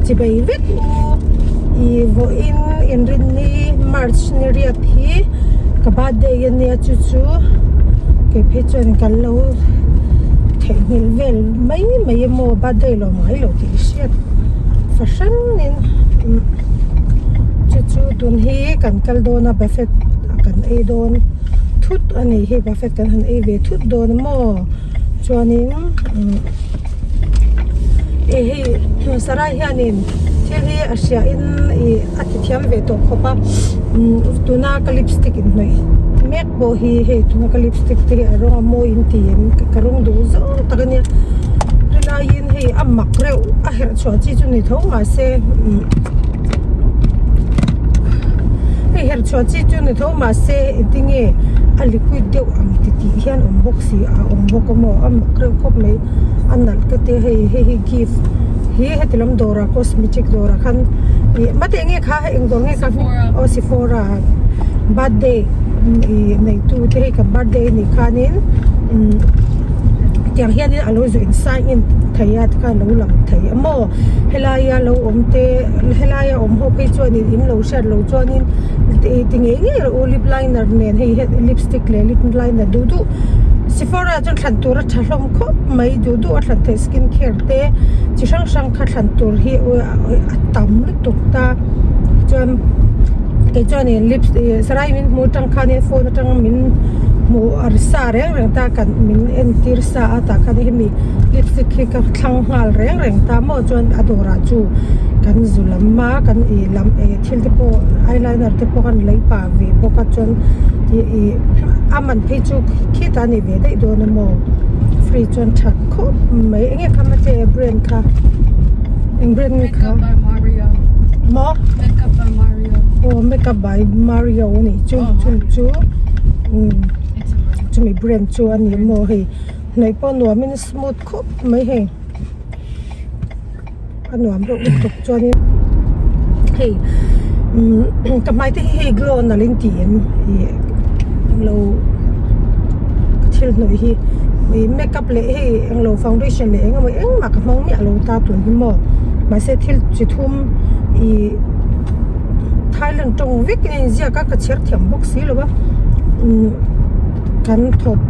Chibei vek u i vawiin inrinni March ni riat hi ka birthday ania chu chu kei phei chuan kan lo theihnghilh vel mai mai emaw birthday lo ngai lo tih hriat fahranin chu chu tun hi kan kal dawn a buffet kan ei dawn thut a nih hi buffet kan han ei ve thut dawn maw chuanin ih hei sarai hianin thil hi a hria in ih a ti thiam ve tawh khawp a tuna ka lipstick in hnawih mek pawh hi hei tuna ka lipstick te hi a rawng a mawi in ti em ka rawng duh zawng tak ania rilaiin hei a mak reuh a herh chhuah chi chu ni tho mahse hei herh chhuah chi chu ni tho mahse engtinge a liquid deuh ang ti tih hian awm bawk si a awm bawk a maw a mak reuh khawp mai a nalh ka tia hei hei hi gift hi heti lam dawrah cosmetic dawrah khan ih mate enge kha eng dawr nge kha aw sephora birthday ih neitu te hei kan birthday anih khanin umm tiang hianin a lo zu in sign in thei a tikhan a lo lang thei a maw helaia lo awm te helaia awm ho phei chuanin in lo hriat loh chuanin ih ti ngei ngei rawh u lip liner nen hei hian lipstick leh lip liner duh duh sephora chuan thlan tur a tha hlawm khawp mai duh duh a thlan theih skin care te chi hrang hrang kha thlan tur hi a tam lutuk ta chuan kei chuanin lips ih sarai min hmuh atang khanin phone atang min hmuh a ri sa reng reng ta kan min entir sa a tah khan hemi lipstick hi ka thlang nghal reng reng ta maw chuan a dawrah chu kan zu lam a kan ih lam eh thil te pawh eyeliner te pawh kan lei pah ve bawk a chuan ih ih a man phei chu khitah a ni ve daih dawn a maw free chuan tha khawp mai enge kha mache brand kha eng brand nge kha maw aw makeup by Mario a nih chu chu chu umm chumi brand chu a ni maw hei hnawih pawh nuamin smooth khawp mai hei a nuam reuh lutuk chuanin hei umm ka hmai te hi hei glow nalh in tih em ih englo ka thil hnawih hi ih makeup leh hei englo foundation leh eng emaw engmah ka hmang miah lo ta tun hi maw mahse thil chi thum ih Thailand tawng vek in a inziak a ka chhiar thiam bawk si lo va umm kan thawk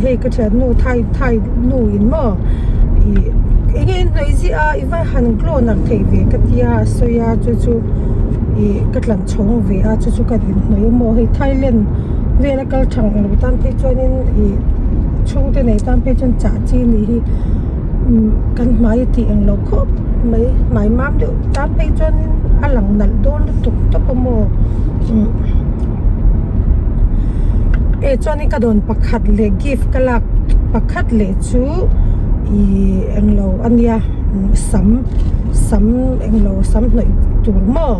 hei ka thiannu thai thai nu in maw ih enge in hnawih ziah a i va han glow nalh thei ve ka tia a sawi a chu chu ih ka tlan chhawng ve a chu chu ka inhnawih a maw hei Thailand vela kal thang eng lo tan phei chuanin ih chhungte nei tan phei chuan chah chi a nih hi umm kan hmai a tih eng lo khawp mai hmai mam deuh tan phei chuanin a lang nalh dawn lutuk tawp a maw umm e chuanin ka dawn pakhat leh gift ka lak pakhat leh chu ih englo a nia sam sam englo sam hnawih tur maw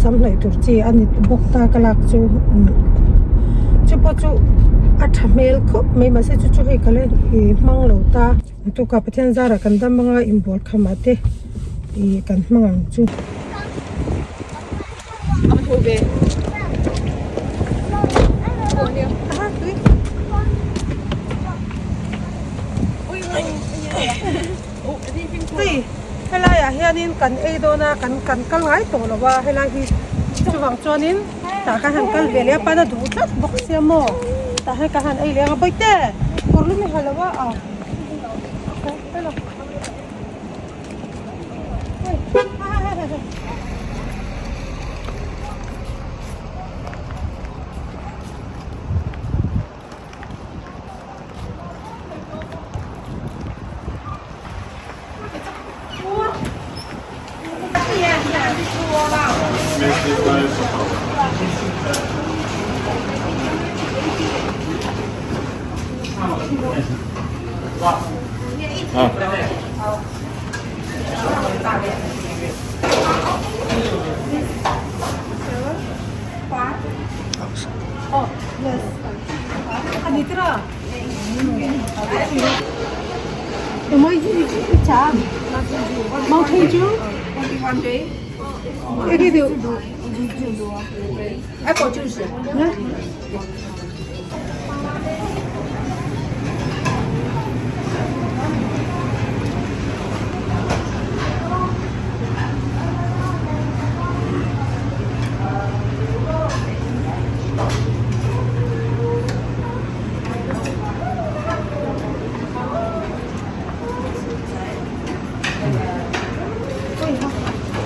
sam hnawih tur chi a ni bawk ta ka lak chu chu pawh chu a tha hmel khawp mai mahse chu chu hei ka la ih hmang lo ta tukah Pathian zarah kan dam anga inbual khamah te ih kan hmang ang chu. Hei helai ah hianin kan ei dawn a kan kan kal ngai tawh lo a helai hi chuvang chuanin tah khan han kal ve leh a pana duh tlat bawk sia maw tah hian kan han ei leh ang a bawihte kawr lum i ha lo a ah.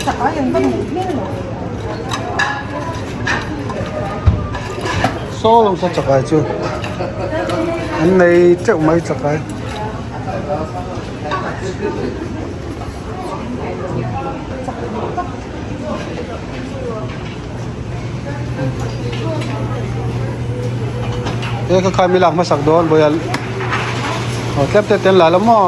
Chakai an va neih hmel lo. Saw lawng saw chakai chu an nei teuh mai chakai. He ka khai mi lak hmasak dawn vawi a aw tlem te ten la la maw.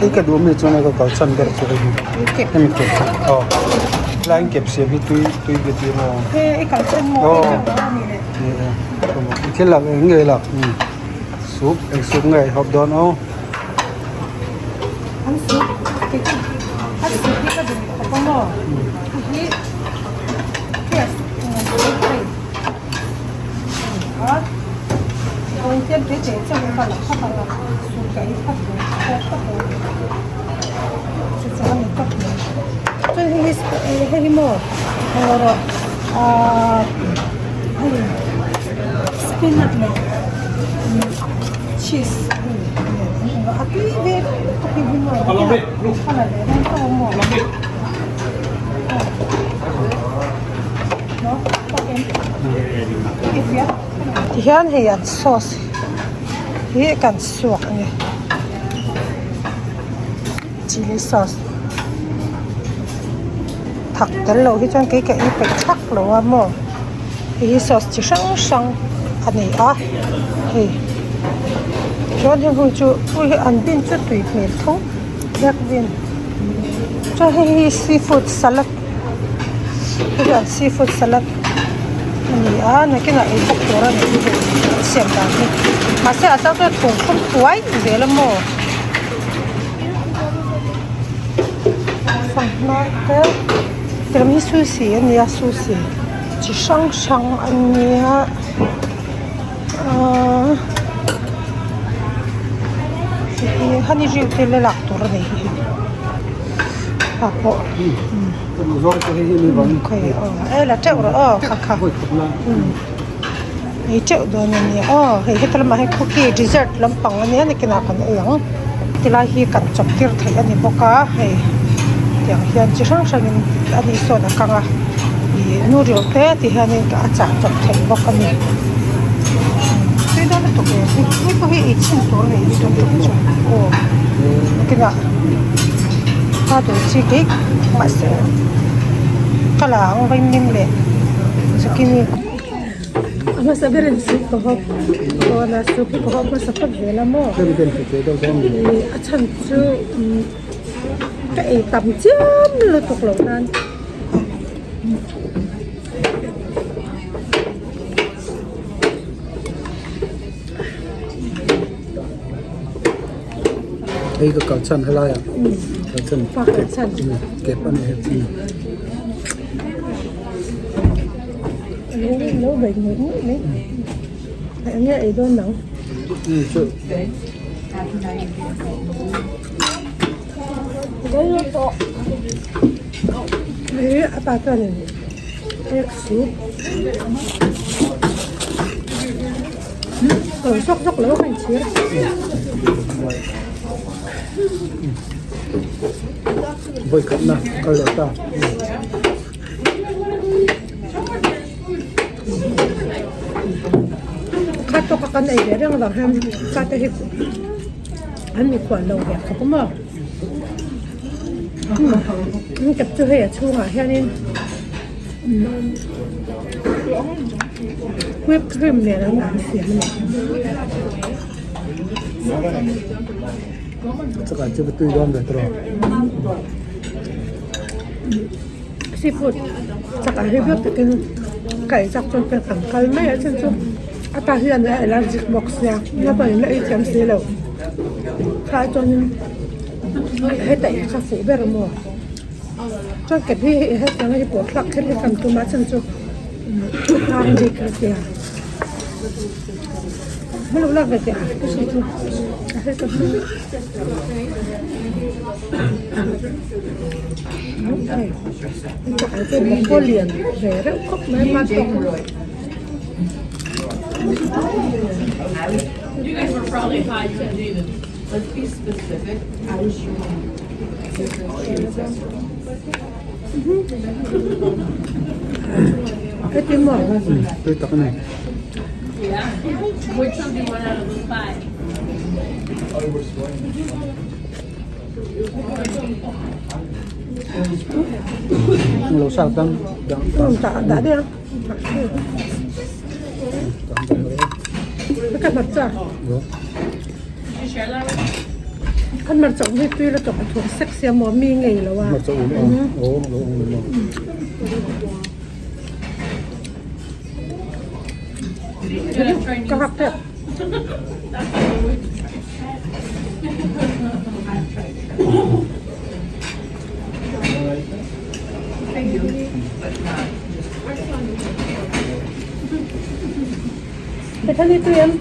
Hei ka duh ami chuan ka kal chhan ber chu hei hi hemi kep aw helai an kep siam hi tui tui ve tih maw aw ni e thil lak eng nge lak soup eng soup nge hawp dawn aw. Tihian hei an sauce hi kan suak a ni chilli sauce thak tel loh hi chuan kei ka ei peih thak lo a maw hei hi sauce chi hrang hrang a ni a hei chuan heng ho chu an bin chu tui hmel tho black bean chuan hei hi seafood salad hei hi an seafood salad a ni a nakinah ei bawk tur a ni hi an siam dan hi mahse a chang chuan thum thlum tuai zel a maw fanghma te tiang hi sushi a nia sushi chi hrang hrang a nia ahh honey dew te la lak tur a nei hi ah pawh e la teuh rawh aw kha kha ei teuh dawn a nia aw hei heta lamah hian cookie dessert lampang a nia nakinah kan ei ang tilai hi kan chawp tir theih a ni bawk a hei tiang hian chi hrang hrangin a ni sawn a kang a ih noodle te ti hianin a chah chawp theih bawk a ni tui dawn lutuk e hei pawh hi ei chhin tur a ni hi tun tum chu aw nakinah a duh chi keih mahse ka la ang vaimim leh zucchini. A hmasa berin soup ka hawp dawn a soup hi ka hawp hmasa phawt zel a maw ih a chhan chu ka ei tam chiam lutuk loh nan. Hei ka kal chhan helai ah kal chhan kep a ni hei. Lo bei ngawih ngawih mai eng nge ei dawn nang. Hei a pa chuanin egg soup ka lo zawk zawk lo a ka inchhir. Vawi khatna kal leh ta. Kha tawka kan ei ve reng avang hian fate hi an mikhual lo ve khawp a maw. An kep chu hei a chhungah hianin whip cream nen an an siam a ni. Chakah chu tui dawn ve tawh. Seafood chakah hi viau takin ka ei chak chuan pek ang kal mai a chan chu a ta hian a allergic bawk sia naupangin a ei thiam si lo kha chuanin heta in kha fuh ber maw chuan kep hi hei hetiang hi pawh thlak kher hi kan tum a chan chu hang bik a tia hmel lak ve teh a ka hriat chu a hre ka hre. Lian ve reuh khawp mai a tawk. Heti maw? Tui tak a ni. Lo sak dang dang dang dah deuh a ka hmarcha an hmarcha um hi tui la tawk a thuam sek sia maw mi ngei lo a hmarcha um a aw lo um lo ka hak tep Bethany tui em?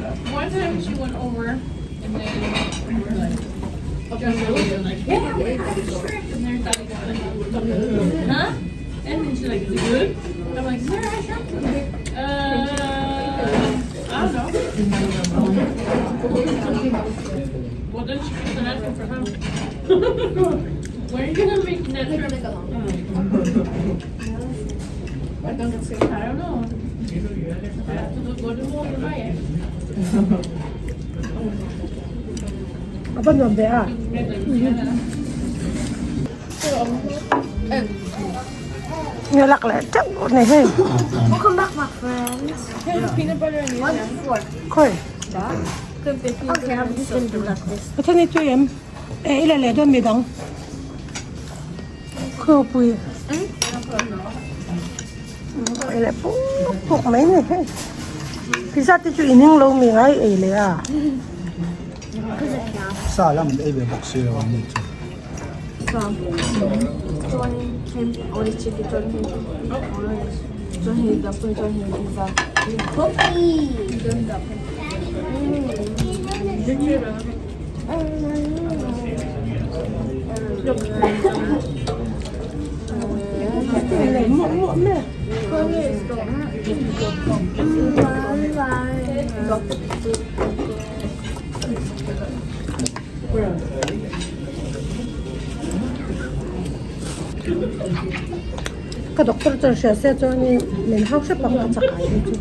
A va nuam ve a. Nge lak leh teuh nei hei. Welcome back my friends. Khawi. Okay, I'm just gonna do like this. Pathian hi tui em? E i la leh dawn mi dang. Khawpui. Ei leh puk puk mai ni hei. Pizza te chu in hing lo mi ngai ei leh a. Sa lam ei ve bawk si lo ang ni chu. Ka doctor chuan hria se chuanin min hau hrep ang ka chak ai hi chu.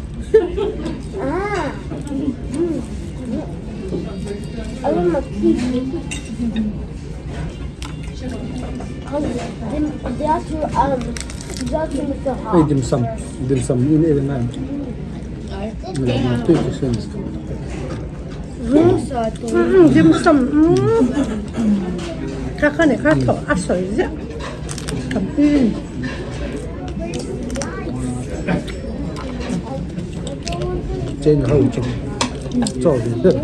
Hei dim sum dim sum in ei ngai tui chu sin. Dim sum kha kha ni kha thaw a sawi ziah tam pui. Chen ho chu chaw ve ber.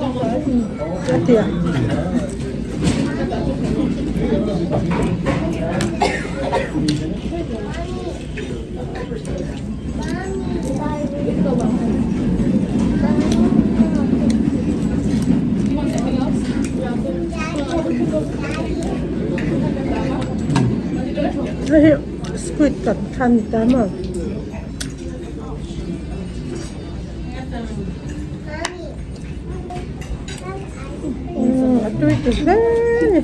A tia. Hei hi squid kan kha ni ta maw. A tui. tui ti hle a ni.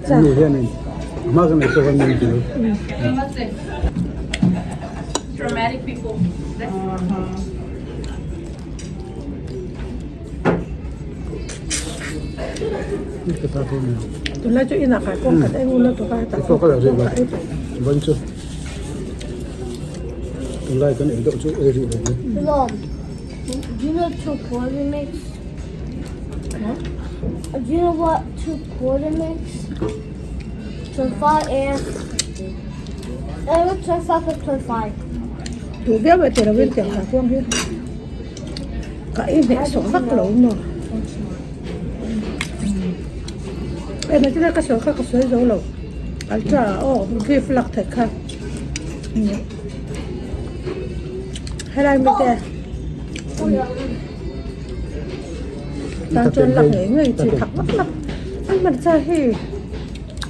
Nu hianin hma ka nei tawk a min dil. Tunlai chu inah kai kawng khat eng ula tawk a hetah pawh ka ei tawh. Ban chu tunlai kan ei deuh chu ei rih lo Mom, do you know two quarter makes? Do you know what two quarter makes? 25 and 25 plus 25. Duh viau e tilo in tiang kai kawng hi ka ei hnehsawh vak lo maw. Engmah chu ka sawi kha ka sawi zo lo ultra aw gift lak theih kha helai mi te tan chuan lak ngei ngei chi thak vak vak an hmarcha hi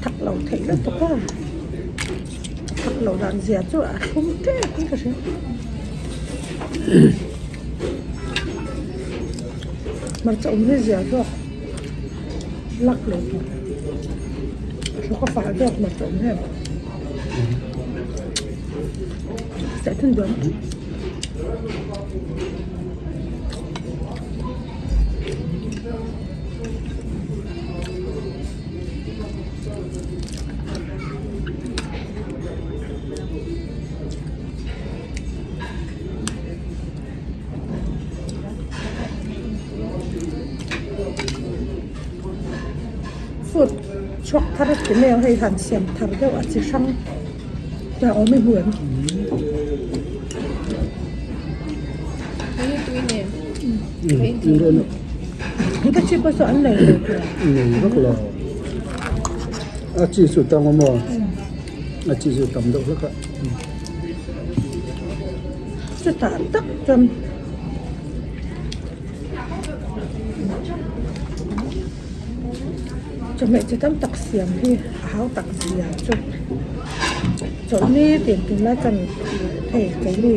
thak lo theih lutuk a thak lo dan zia chu a thlum tep in ka hria. Hmarcha awm hi zia zawk lak lo tur hlawk a fah zawk hmarcha awm hian seh thun duam. Food chhuak thar ti mai ang hei han siam thar deuh a chi hrang a awm i hmu em? Ka chi pawh saw an nei lo tur. Nei vak lo. A chi chu tam a maw? A chi chu tam deuh hlek a. Chutah tak chuan chawhmeh chi tam tak siam hi a hau tak zia chu chawlhni tin tunlai kan hei keini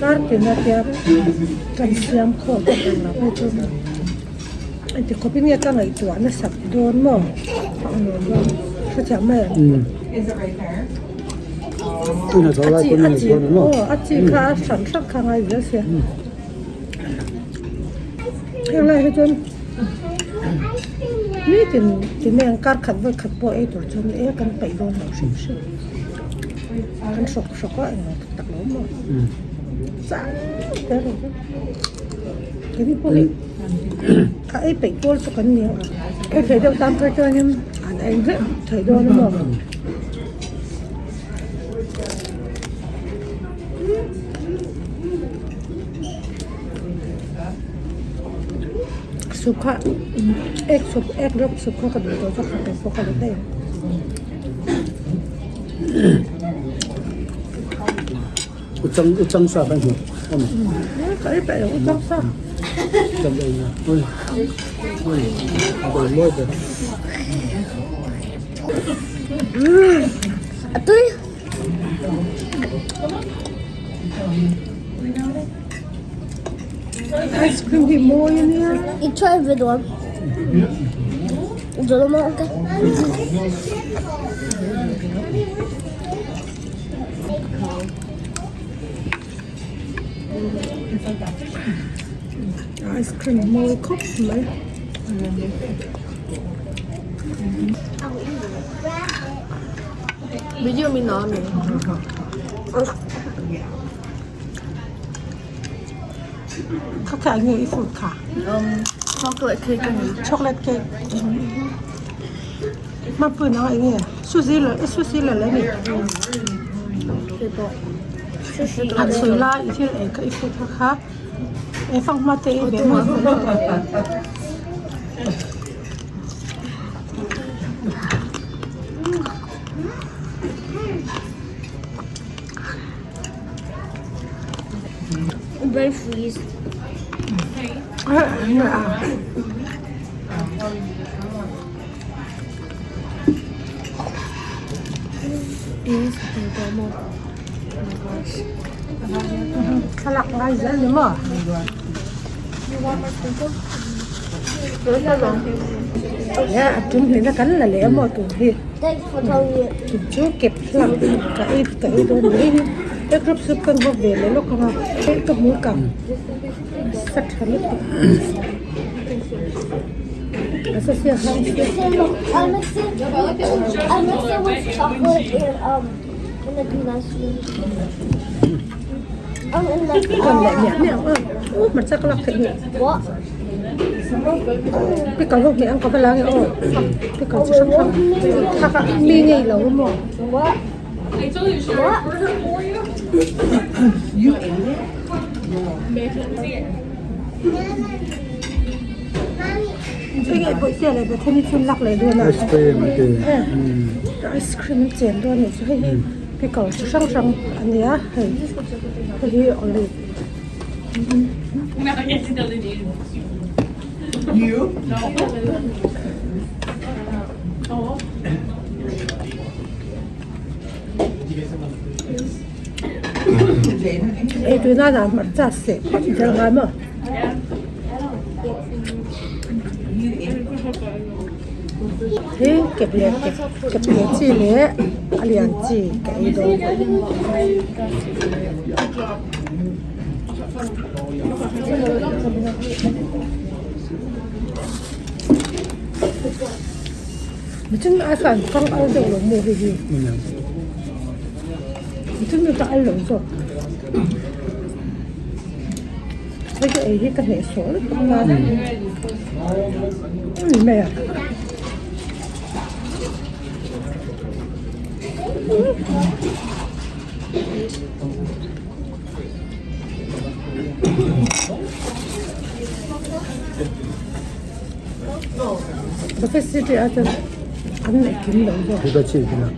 kar tin a tia kan siam khawm bawk ang lo hi chu engti khawpin nge ka ngaihtuah nasa dawn maw a nuam dawn hrethiam mai ang. A chi a chi aw a chi kha a hran hran kha ngai zel sia heng lai hi chuan nitin ti mai ang kar khat vawi khat pawh ei tur chuan e kan peih dawn lo hrim hrim kan hrawk hrawk a englo tak tak lo maw chang te rawh chu keini pawh hi a ei peih pawl chu kan ni ang a ei thei deuh tan phei chuanin an ei vek thei dawn a maw. Soup kha egg soup egg drop soup kha ka duh tawh zawk kha pawh ka la daih ang. Uchang uchang sa kha hmuh a ni. Ka ei peih lo uchang sa. Uchang ei na ui ui a dawi mawi ber. A tui. Ice cream hi mawi a nia. I try ve dawn. Dawn maw okay. Ice cream mawi khawp mai. Video min la ami. Kha kha nge i food kha? Chocolate cake ani. Chocolate cake. Hmapui nang eng nge? Suzy la sushi la la ni. Han sawi lai i thil ei kha i food kha kha e fanghma te i ve maw. Brain freeze. Thlalak ngai zel ni maw? A tum hlihna kan la leh a maw tur hi tun chu kep hlak ka ei ka ei dawn mai hi egg roll soup kan hawp ve leh lawk ang a hei ka hmu kang sa tha lutuk a sa sia hlang sia. Kan leh miah miah ang a uh hmarcha ka lak theih hi pickle ho hmeh ang ka va la nge aw pickle chi hrang hrang kha kha mi ngei lo maw. Enge bawihtea leh Bethany chu an lak leh dawn a Ice cream an ti ice cream an chen dawn a nih chu hei hi pickle chi hrang hrang a nia hei hei hi olive. Ei tui nana hmarcha seh phawt zel ngai maw. Hi kep leh kep kep leh chi leh a lian chi ka ei dawn. Michin a san kang al deuh lo maw hei hi michin mi ka al lo zawk hei ka ei hi ka hneh sawh lutuk a ni mai a. Buffet city ah chuan an neih kim lo zawk. Hiba chi kina.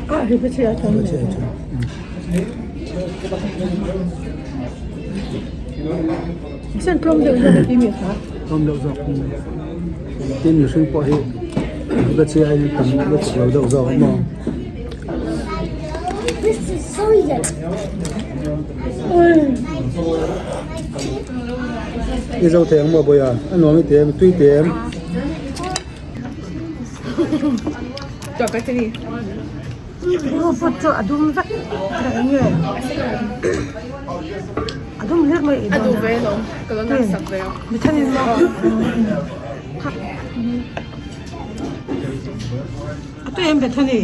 Ah hiba chi ah chuan an neih lo. Sen tlawm deuh zawk a ti mi kha. Tlawm deuh zawk. Tin mihring pawh hi hiba chi aiin tam lutuk lo deuh zawk maw. This is so good. I zo thei ang maw Bawiha? A nuam i ti em? Tui ti em? Food chu a dum vek eng nge a dum hlir mai i dawn a mi thenin maw a tui em Bethany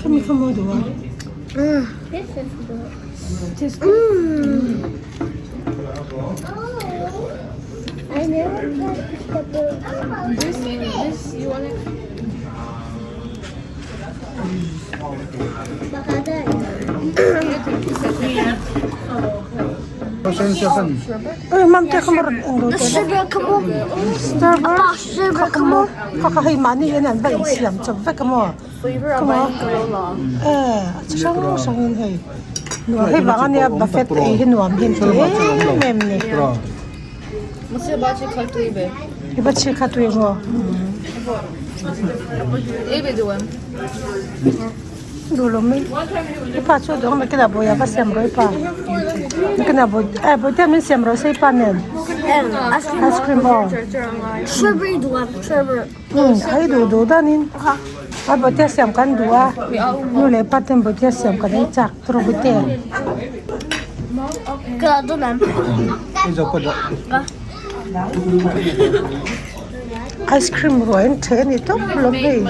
khami kha mawi duh a. This is good. This mm. I never tried the This, this, you want it? Mam te kha maw rawn eng ro The sugar come on. Starburst Sugar come on. Kha kha hei mahni hian an va insiam chawp vek a maw. Chi hrang hrang in hei nuam hei vang ania buffet ei hi nuam hi an ti em em ni. Hi ba chi kha tui maw. Duh lo mai i pa chu duh ang mai kila bawiha va siam rawh i pa kila bawi eh bawihte min siam rawh se i pa nen ice cream aw. Umm a i duh duh danin a bawihte siam kan duh a nu leh pa ten bawihte siam kan ei chak tur bawihte. Ice cream ruai an ṭheh a ni tawp lawm hei.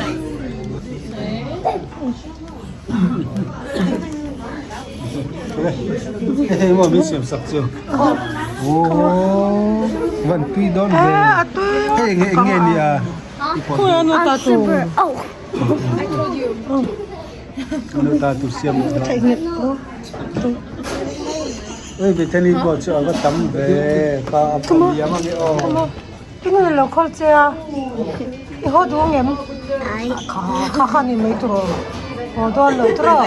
Hei maw min siam sak chu. Aww van tui dawn ve. Hei enge enge ni a. Khawi a nu ta tu. Nu ta tu siam lo. Oi Bethany pawh chu a va tam ve pa a liam ange aw. Tinge lo call che a i haw duh ang em? Kha kha ni mai tur aw. Haw dawn lo tawh a,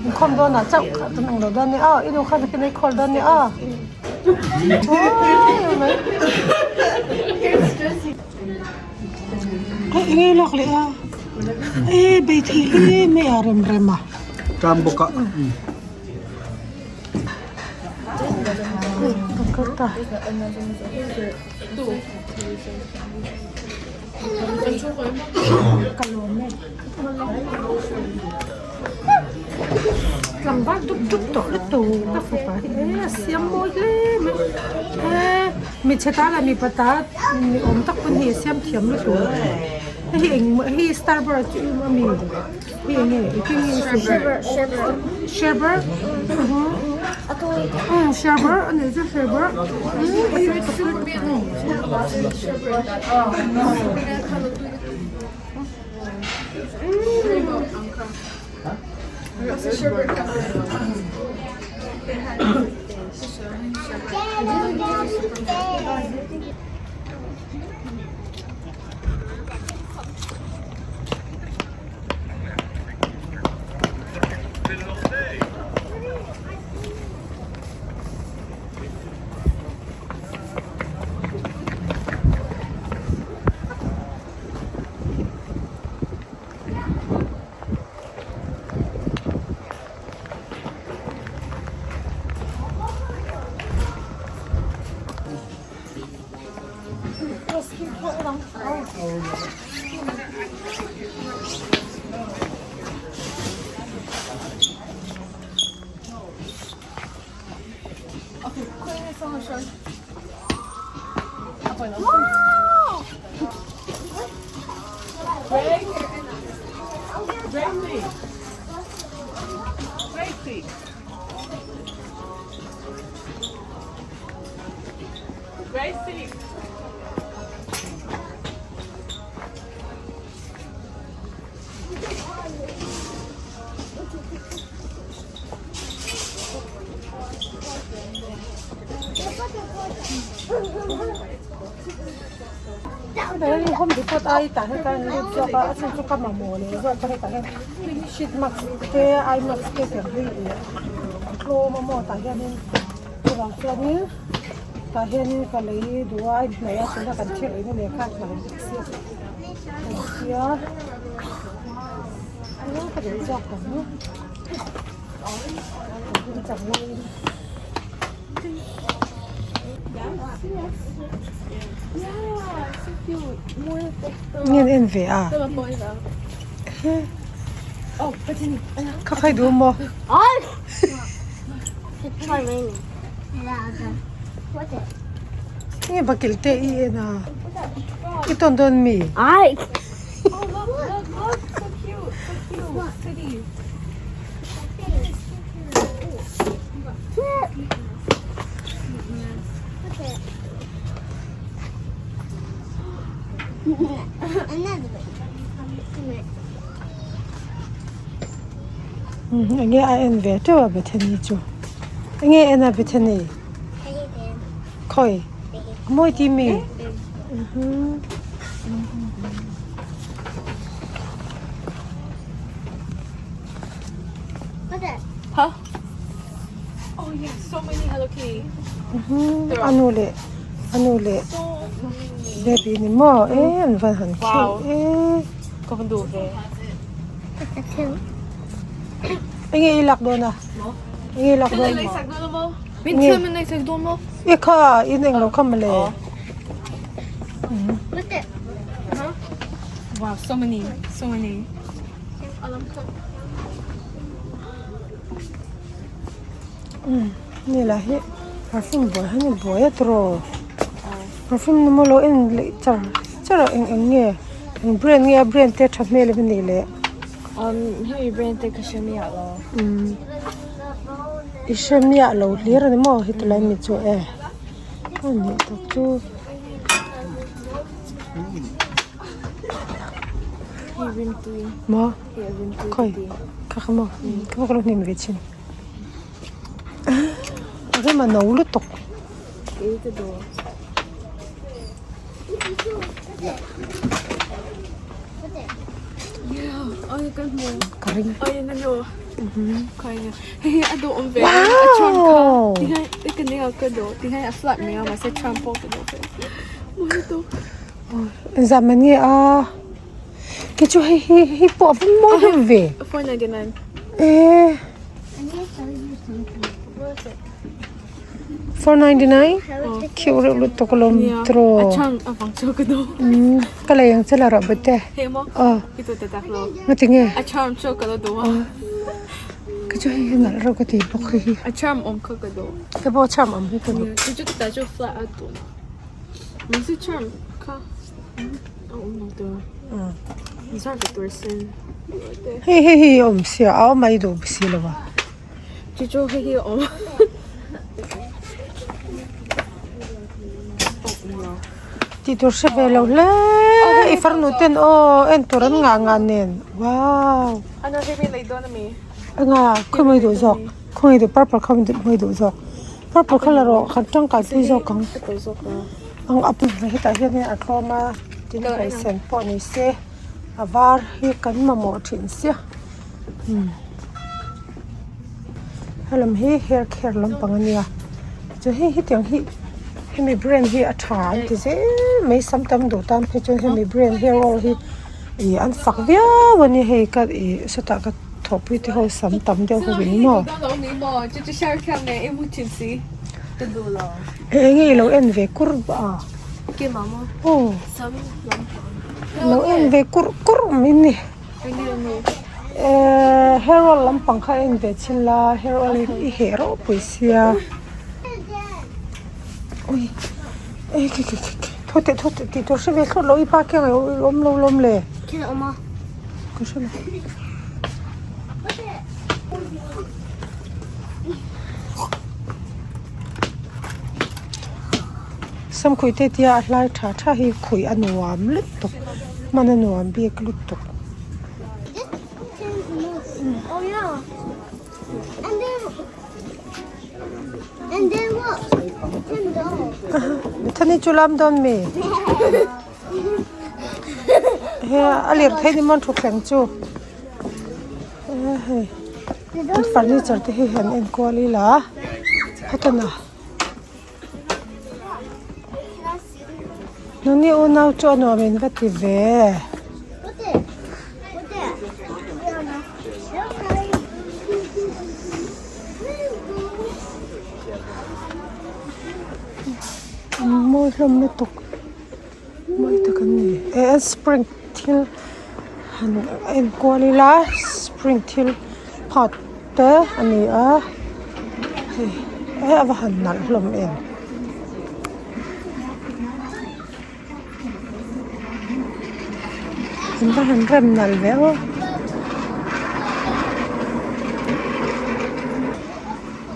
inkhawm dawnah chauh kha kan ang lo dawn nia aw, i nu khan a kena i call dawn nia aw. Hei eng nge lak leh a, e bei thei hle mai a rem rem a. Tlang bawk a. Ka kal ta. Ka lawm e. Tlangval dup dup tawh lutuk ka fapa hi e a siam mawi hle mai e hmeichhe ta leh mipa ta ni awm tak pawn hei a siam thiam lutuk hei hi engmaw hei hi starboard chu a mi hei eng nge engtin nge sherbert sherbert a nih chu sherbert. Hei home depot ai tah hian ka lut zawk a a chhan chu ka mamawh leh zawk a hetah hian sheet mask te eye mask te ker hi ih a tlawm a maw tah hianin chuvang chuanin tah hianin ka lei duh a a inhnaih a tuna kan thil eina nen khan hnai bawk sia kan sia ka duh zawk ang chang laiin. Nge an en ve a kha khai duh maw nge bakilh te i en a i tawn dawn mi. Enge a en ve teuh a Bethany chu enge a en a Bethany khawi a mawi tih mi. Anu leh anu leh baby ni maw e an van han cute e enge i lak dawn a enge i lak dawn i kha in englo kha mawle. Ni lah hi perfume buai hi ni buai a tiraw perfume ni maw lo en leh char char a eng eng nge eng brand nge a brand te tha hmel em anih le i hre miah lo hlir a ni maw heti lai mi chu e a nih tak chu. Maw khawi kha kha maw ka va lo hnem ve thin a rem a no lutuk. Ka ring. Wow! Engzah man nge a? Kei chu hei hi hei pawh a va mawi hlawm ve. Eh. 499 cute reuh lutuk alawm tiraw umm ka lei ang che la rawh bute aw ngatinge kei chu hei hi nalh reuh ka ti bawk hei hi ka pawh a charm awm hi ka duh. Hei hei hi a awm sia a awm mai duh si lo a. Chu chu hei hi a awm. Tih tur hre ve lo hle i farnu ten aw en tur an ngah ngah nen wow. Anga khawi duh zawk khawi duh purple kha mawi duh zawk purple kha la rawh kan tangkai pui zawk ang ang a hetah hianin a tlawm a tin haisen pawh ni se a var hi kan mamawh thin sia. Helam hi hair care lampang a nia chuan hei hetiang hi hemi brand hi a tha an ti zel mai sam tam duh tan phei chuan hemi brand hair oil hi ih an fak viau a ni hei ka ih sawtah ka thawhpui te ho sam tam deuh ho in maw eng nge ilo en ve kur a aw ilo en ve kur kur mai ni. Ehh hair oil lampang kha a en ve chhin la hair oil hi i heh ropui sia ui eh khi khi khi thaw teh thaw teh tih tur hre ve thlawt lo i pa kiang ah i awm lo lawm le ka hre lo. Samkhuih te tia a hlai tha tha hi khuih a nuam lutuk hman a nuam bik lutuk. Bethany chu lam dawn mi? He a lir thei ni maw thutthleng chu hei furniture te hi han enkual ila hetana. Nuni unau chu a nuam in va ti ve. An mawi hlawm lutuk mawi tak an ni eh spring thil han enkual ila spring thil part te a ni a hei eh a va han nalh hlawm em. An va han rem nalh ve aw.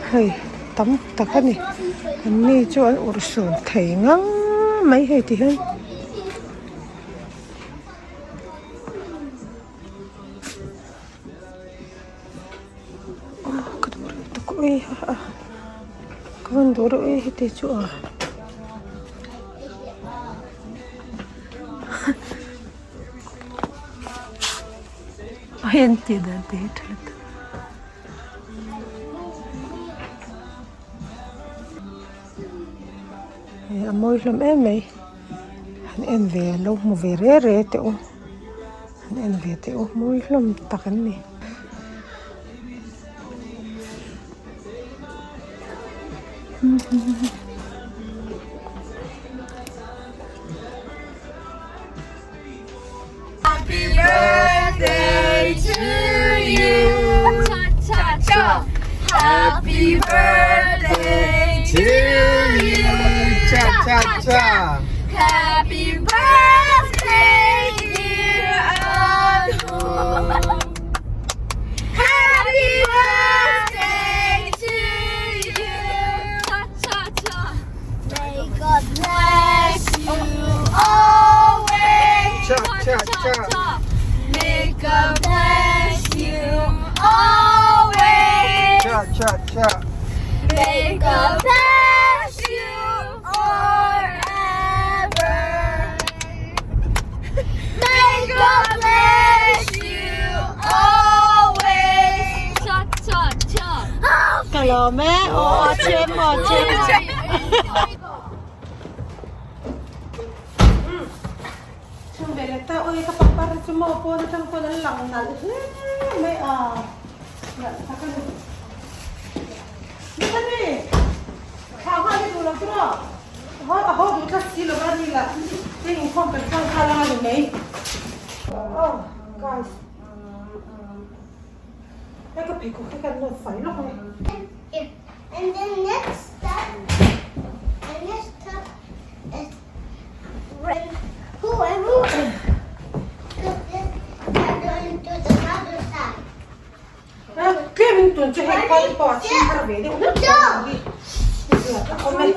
Hei tam tak a ni an ni chu an urhsun thei ngang mai hei ti hian. Ka duh reuh tak ui a ka rawn duh reuh e heti chu a hei an tih dan te hi tha lutuk. Hei a mawi hlawm em mai han en ve lo hmu ve re re teh u. An en ve teh u mawi hlawm tak an ni. Happy birthday to you Cha cha cha Happy birthday to you Cha cha cha Happy birthday dear Anu Happy birthday to you Cha cha cha May God bless you always Cha cha cha May God bless you always Cha cha cha May God bless you forever. Lawm e. Aw a chem aw a chem. Chhung ve leh ta ui ka pangpar te chu maw pawn atang pawn an lang nalh hle mai a nalh tak a ni. Ni thla nghal hi duh lo chu maw a a haw duh tlat si lo va ni lah hei inkhawm kan kal nghal anga ni mai. Oh guys hei ka pheikhawk te kan nawt fai lawk mai. And then next step, the next step is Tlem in tun chu hei khuan pawh a chhing har ve deuh hlek a ni awm e.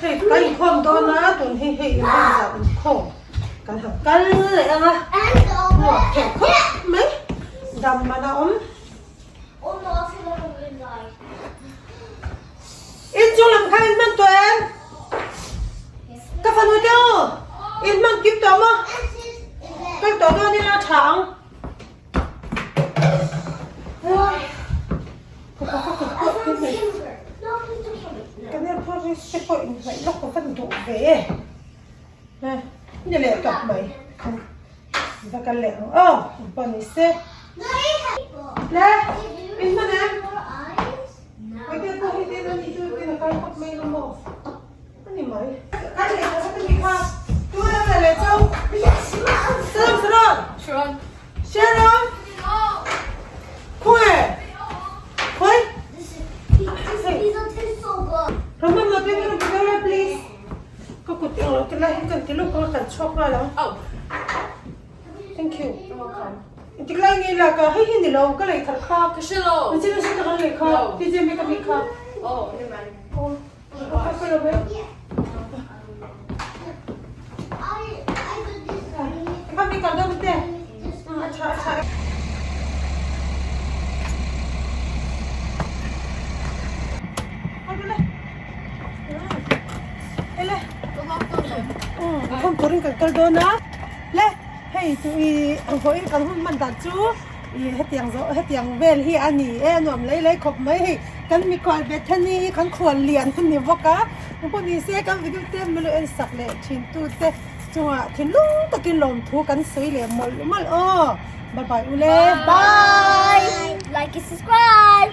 Hei kan inkhawm dawn a tun hi hei inkhawm zah inkhawm kan han kal leh ang a hmuak thei khawp mai dam man a awm. In chung lam kha in hman tawh em? Ka fanu te u, in hman kim tawh maw? Kal tawh dawn ila tha ang. Ka nail polish te pawh inhnawih lawk ka van duh ve e. Ni leh tawp mai. Va kal leh ang aw, engpawh ni se. Le, in hman em? Hei pawh hi tin a nih chu tin a kal khawp mai lo maw? A ni mai. Kan leh kha ka ni kha. Tu lam la leh chau. Salam Sharon. Sharon. Sharon. Khawnge? Khawi? Ramon lo tin ka rawn ti please. Ka kut eng lo ti lai hi kan ti lawk ang a kan chhuak nghal ang. Thank you. You're welcome. Tik lai nge la ka hei hi ni lo ka lei thar kha. Ka hre lo. Ka chin a ka lei kha. Ti je me ka mi kha. Oh, never mind. Oh. Ka ka lo me. Ka mi ka dam te. Acha acha. Ele. Không turin kan kal dawn a. Le hei chu i vawiin kan hun hman dan chu i hetiang zawh hetiang vel hi a ni e a nuam lei lei khawp mai hei kan mikhual Bethany hi kan khual lian a ni bawk a engpawh ni se kan video te milo en sak leh thin tu te chungah thinlung takin lawmthu kan sawi leh mawlh mawlh aw bye bye ule bye like and subscribe.